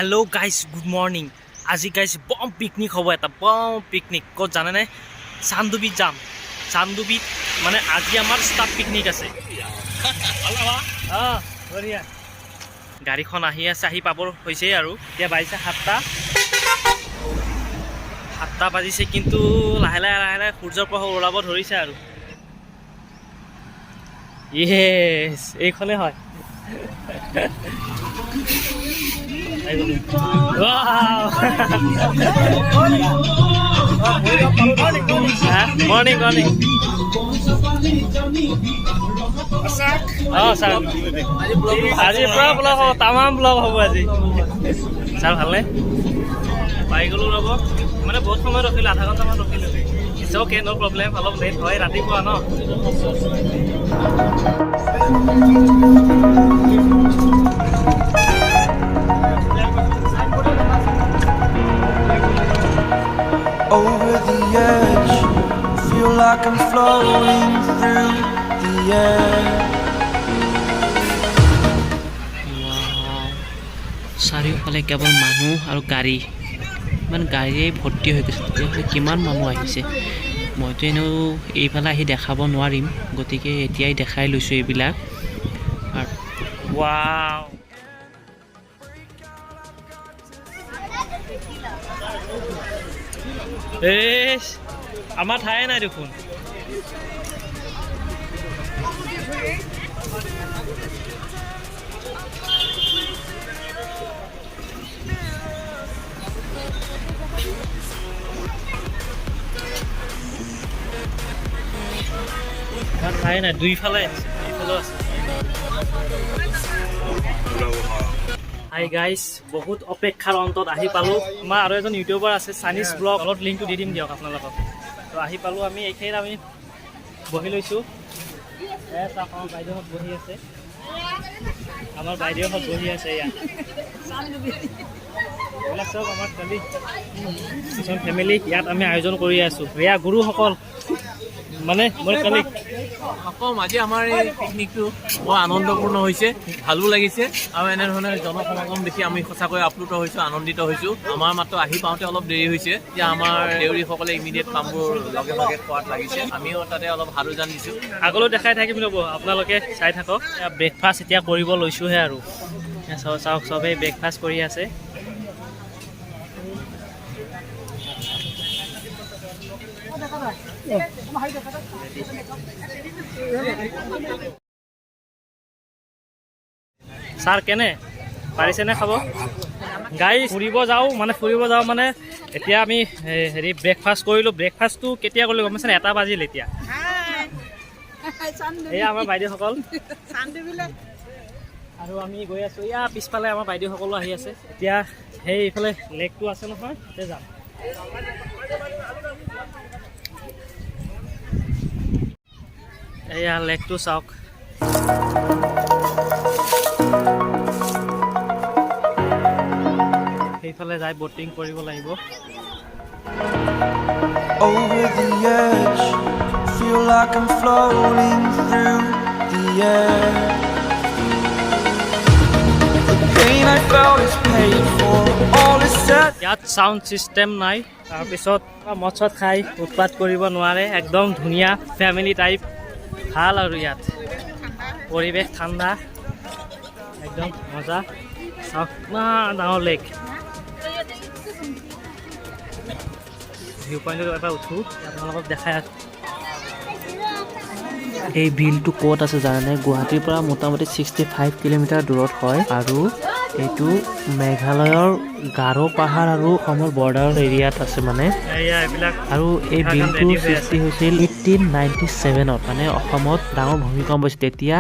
Hello' guys, good morning. আজি guys বম picnic হ'ব, এটা বম পিকনিক। ক'ত জানেনে? চান্দুবিত যাম। চান্দুবিত মানে আজি আমাৰ ষ্টাফ পিকনিক আছে। অঁ, বঢ়িয়া। গাড়ীখন আহি আছে, আহি পাবৰ হৈছেই আৰু। এতিয়া বাজিছে 7টা। 7টা বাজিছে, কিন্তু লাহে লাহে লাহে লাহে সূৰ্যৰ পোহৰ ওলাব ধৰিছে আৰু। ইয়েছ, এইখনে হয়। আহি গ'লো। Wow! Morning, morning. অঁ ছাৰ, আজি পুৰা ব্লগ হ'ব, তামাম ব্লগ হ'ব আজি। ছাৰ, ভালনে? পাই গ'লো ৰ'ব। মানে বহুত সময় ৰখিলোঁ, আধা ঘণ্টামান ৰখিলোঁ। It's okay, no problem. অলপ লেট হয় ৰাতিপুৱা ন। Over the edge. Feel like I'm floating through the air. Wow. চাৰিওফালে কেৱল মানুহ আৰু গাড়ী, ইমান গাড়ীয়ে ভৰ্তি হৈ গৈছে। তেতিয়াহ'লে কিমান মানুহ আহিছে! মইতো এনেও এইফালে আহি দেখাব নোৱাৰিম, গতিকে এতিয়াই দেখাই লৈছোঁ এইবিলাক। আৰু ৱাও, এই আমাৰ ঠায়ে নাই দেখোন। আমাৰ ঠায়ে নাই, দুইফালে আছে, এইফালেও আছে। হাই গাইছ, বহুত অপেক্ষাৰ অন্তত আহি পালোঁ। আমাৰ আৰু এজন ইউটিউবাৰ আছে, চাইনিজ ব্লগ, অলপ লিংকটো দি দিম দিয়ক আপোনালোকক। তো আহি পালোঁ আমি, এইখিনিত আমি বহি লৈছোঁ। এ চাওক, আমাৰ বাইদেউহঁত বহি আছে। আমাৰ বাইদেউহঁত বহি আছে ইয়াত। এইবিলাক চব আমাৰ কলিগ, কিছুমান ফেমিলি। ইয়াত আমি আয়োজন কৰি আছোঁ। এয়া গুৰুসকল, মানে মোৰ কলিগ। কম আজি আমাৰ এই পিকনিকটো বৰ আনন্দপূৰ্ণ হৈছে, ভালো লাগিছে আৰু এনেধৰণে জনসমাগম দেখি আমি সঁচাকৈ আপ্লুত হৈছোঁ, আনন্দিত হৈছোঁ। আমাৰ মাত্ৰ আহি পাওঁতে অলপ দেৰি হৈছে। এতিয়া আমাৰ দেউৰীসকলে ইমিডিয়েট কামবোৰ লগে ভাগে কৰাত লাগিছে। আমিও তাতে অলপ হাতোজান দিছোঁ। আগলৈ দেখাই থাকিম ৰ'ব, আপোনালোকে চাই থাকক। ব্ৰেকফাষ্ট এতিয়া কৰিব লৈছোঁহে আৰু। এয়া চাওক চাওক, চবেই ব্ৰেকফাষ্ট কৰি আছে। ছাৰ, কেনে পাৰিছেনে খাব? গাড়ী ফুৰিব যাওঁ মানে, ফুৰিব যাওঁ মানে এতিয়া আমি হেৰি ব্ৰেকফাষ্ট কৰিলোঁ। ব্ৰেকফাষ্টটো কেতিয়া কৰিলোঁ গম পাইছেনে? 1টা বাজিল এতিয়া। এয়া আমাৰ বাইদেউসকল আৰু আমি গৈ আছোঁ। এয়া পিছফালে আমাৰ বাইদেউসকলো আহি আছে। এতিয়া সেই এইফালে লেকটো আছে নহয়, তাতে যাম। এয়া লেকটো চাওক। সেইফালে যাই বটিং কৰিব লাগিব। Over the edge, feel like I'm floating through the air. The pain I felt is paid for. All is said. ইয়াত চাউণ্ড ছিষ্টেম নাই, তাৰপিছত মদ চদ খাই উৎপাত কৰিব নোৱাৰে। একদম ধুনীয়া ফেমিলি টাইপ, ভাল আৰু ইয়াত পৰিৱেশ ঠাণ্ডা, একদম মজা। চাওক, ইমান ডাঙৰ লেক। ভিউ পইণ্টত এবাৰ উঠোঁ, আপোনালোকক দেখাই আছোঁ। এই বিলটো ক'ত আছে জানেনে? গুৱাহাটীৰ পৰা মোটামুটি 65 কিলোমিটাৰ দূৰত হয় আৰু এইটো মেঘালয়ৰ গাৰো পাহাৰ আৰু অসমৰ বৰ্ডাৰ এৰিয়াত আছে মানে। এয়া এইবিলাক আৰু এই পিঠাখন বিলটো ready হৈ আছে। সৃষ্টি হৈছিল 1897ত, মানে অসমত ডাঙৰ ভূমিকম্প হৈছিল, তেতিয়া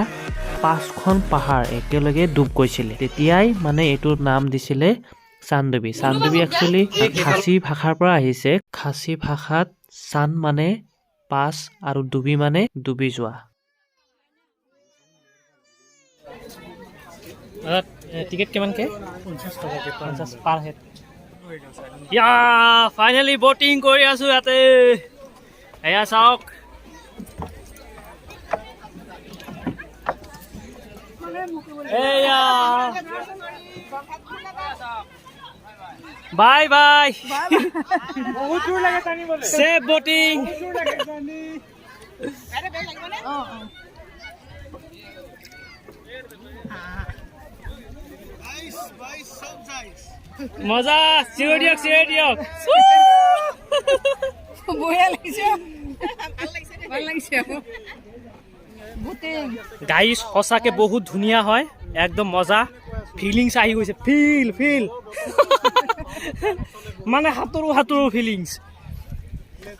পাঁচখন পাহাৰ একেলগে ডুব গৈছিলে। তেতিয়াই মানে এইটোৰ নাম দিছিলে চান্দুবি। চান্দুবি একচুৱেলি খাচী ভাষাৰ পৰা আহিছে। খাচী ভাষাত চান মানে পাঁচ আৰু ডুবি মানে ডুবি যোৱা। দাদা, টিকেট কিমানকে? 50 টকাকে, 50 পাৰ হেড। ইয়া, ফাইনেলি বটিং কৰি আছো ইয়াতে। এয়া চাওক। এয়া। Bye bye. Safe boating. মজা, চিঞৰ দিয়ক, চিঞৰ দিয়ক। বঢ়িয়া লাগিছে, ভাল লাগিছে বুটিং। গাইজ, সঁচাকে বহুত ধুনীয়া হয়, একদম মজা ফিলিংছ আহি গৈছে। ফিল ফিল মানে সাঁতোৰো সাঁতোৰো ফিলিংছ।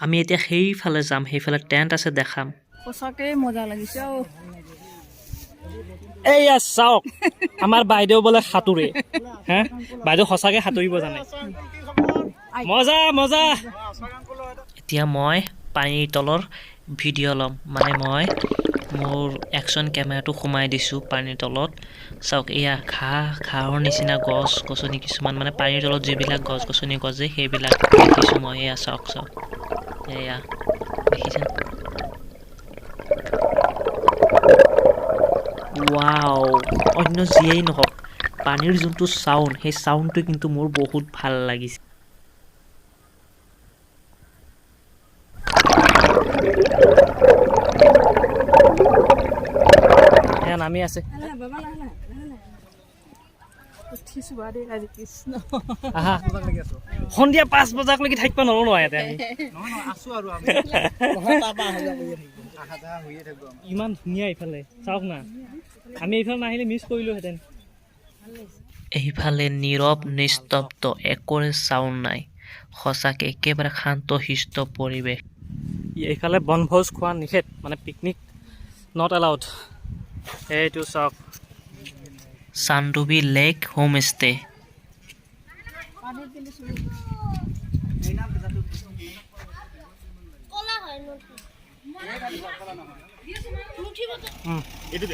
আমি এতিয়া সেইফালে যাম, সেইফালে টেণ্ট আছে, দেখাম। সঁচাকে মজা লাগিছে অ। এইয়া চাওক, আমাৰ বাইদেউ বোলে সাঁতোৰে হে। বাইদেউ সঁচাকে সাঁতুৰিব জানে। মজা মজা। এতিয়া মই পানীৰ তলৰ ভিডিঅ' ল'ম, মানে মই মোৰ একশ্যন কেমেৰাটো সোমাই দিছোঁ পানীৰ তলত। চাওক, এয়া ঘাঁহ, ঘাঁহৰ নিচিনা গছ গছনি কিছুমান, মানে পানীৰ তলত যিবিলাক গছ গছনি গজে সেইবিলাক দেখিছোঁ মই। এয়া চাওক, চাওক, এয়া দেখিছে। ৱাও, অন্য যিয়েই নহওক, পানীৰ যোনটো চাউণ্ড, সেই চাউণ্ডটো কিন্তু মোৰ বহুত ভাল লাগিছে। এয়া নামি আছে। উঠিছো বা দেই আজি, কৃষ্ণ। আহা, সন্ধিয়া 5 বজালৈকে থাকিব নোৱাৰো নহয় ইয়াতে আমি। ইমান ধুনীয়া ইফালে চাওক না, আমি এইফালে নাহিলে মিছ কৰিলোহেঁতেন। এইফালে নীৰৱ নিস্তব্ধ, একোৰে চাউণ্ড নাই। সঁচাকে একেবাৰে শান্ত শিষ্ট পৰিৱেশ। এইফালে বনভোজ খোৱা নিষেধ, মানে পিকনিক not allowed. এইটো চাওক। Chandubi lake homestay. পানীত কিন্তু চুলি কলা হয় নুঠে নুঠিব তো। এইটো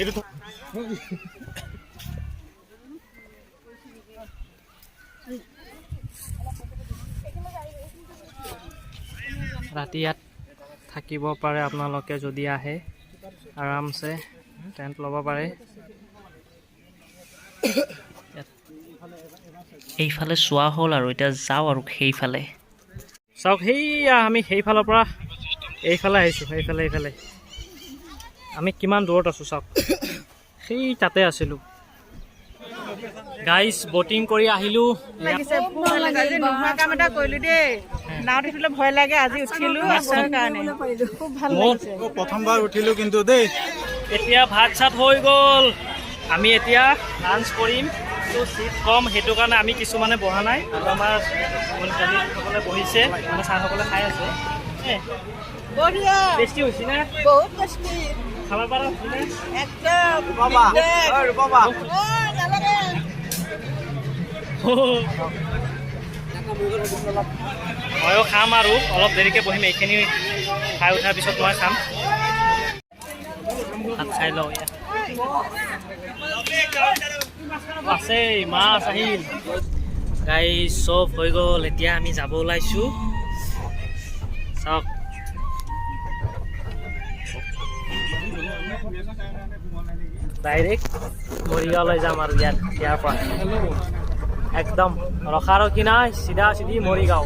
ৰাতি ইয়াত থাকিব পাৰে আপোনালোকে যদি আহে, আৰামছে টেণ্ট ল'ব পাৰে। এইফালে চোৱা হ'ল আৰু এতিয়া যাওঁ আৰু সেইফালে। চাওক, সেইয়া আমি সেইফালৰ পৰা এইফালে আহিছোঁ। এইফালে এইফালে আমি কিমান দূৰত আছোঁ চাওক। সেই তাতে আছিলোঁ। গাইজ, বটিং কৰি আহিলোঁ। লাগিছে, খুব ভাল লাগিছে। আজি নোহোৱা কাম এটা কৰিলো দেই। নাৱত উঠিবলৈ ভয় লাগে, আজি উঠিলো আপোনাৰ কাৰণে, খুব ভাল লাগিছে। প্ৰথমবাৰ উঠিলো কিন্তু দেই। এতিয়া ভাত চাত হৈ গ'ল, আমি এতিয়া লাঞ্চ কৰিম। তো চিট কম, সেইটো কাৰণে আমি কিছুমানে বহা নাই আৰু আমাৰ সকলে বহিছে, মানে ছাৰসকলে খাই আছে। বঢ়িয়া। টেষ্টি হৈছে নে? বহুত টেষ্টি। খাব পাৰা হৈছে নে? একদম। ৰূপবা। নালাগে। ময়ো খাম আৰু অলপ দেৰিকৈ বহিম। এইখিনি খাই উঠাৰ পিছত মই খাম। ভাত খাই লওঁ। ইয়াত আছে মাছ আহিল। গাইজ, চব হৈ গ'ল, এতিয়া আমি যাব ওলাইছোঁ। চাওক। ডাইৰেক্ট মৰিগাঁৱলৈ যাম আৰু ইয়াত ইয়াৰ পৰা একদম ৰখাৰখি নাই, চিধা চিধি মৰিগাঁও।